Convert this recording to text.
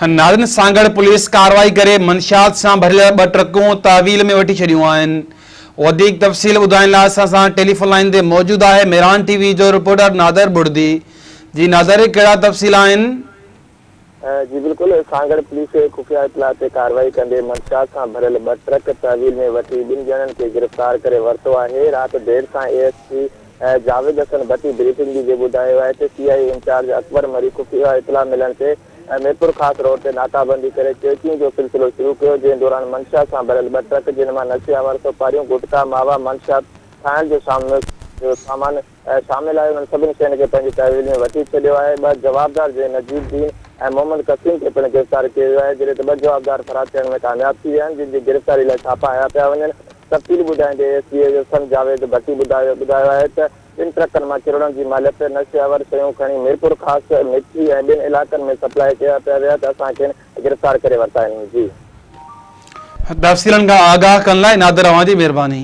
ناظرين سانگهڙ پوليس ڪارروائي ڪري منشيات سان ڀريل ٻه ٽرڪون تحويل ۾ وٺي ڇڏيون آهن. وڌيڪ تفصيل ٻڌائڻ لاء اسان سان ٽيليفون لائين تي موجود آهي ميران ٽي وي جو رپورٽر نادر بڙدي. جي نادر ڪهڙا تفصيل آهن؟ جي بلڪل سانگهڙ پوليس خفيه اطلاع تي ڪارروائي ڪندي منشيات سان ڀريل ٻه ٽرڪ تحويل ۾ وٺي ٻن ڄڻن کي گرفتار ڪري ورتو آهي. رات دير سان A S P Javed Hassan Bhatti briefing ڏيندي ٻڌايو آهي ته C I A incharge Akbar Marri خفيه اطلاع ملڻ تي ميرپورخاص روڊ تي ناڪابندي ڪري چيڪنگ جو سلسلو شروع ڪيو جنهن دوران منشيات سان ڀريل ٻه ٽرڪ جن مان نشي آور سوپاريون، گٽڪا، ماوا، منشيات ٺاهڻ جو سامان شامل آهي انهن سڀني شين کي پنهنجي تحويل ۾ وٺي ڇڏيو آهي ٻه جوابدار جنهن نجيب الدين ۽ محمد قسيم کي پڻ گرفتار ڪيو ويو آهي جڏهن ته ٻه جوابدار فرار ٿيڻ ۾ ڪامياب ٿي ويا آهن جن جي گرفتاري لاء ڇاپا هنيا پيا وڃن تفصيل ٻڌائيندي ايس پي ايس جاويد ڀٽي ٻڌايو آهي ته ٻن ٽرڪن مان ڪروڙن جي ماليت نشي آور شيون کڻي ميرپورخاص، مٺي ۽ ٻين علائقن ۾ سپلاء ڪيا پيا ويا ته اسان کين گرفتار ڪري ورتا آهن. جي. تفصيلن کان آگاهه ڪرڻ لاء نادر اوهان جي مهرباني.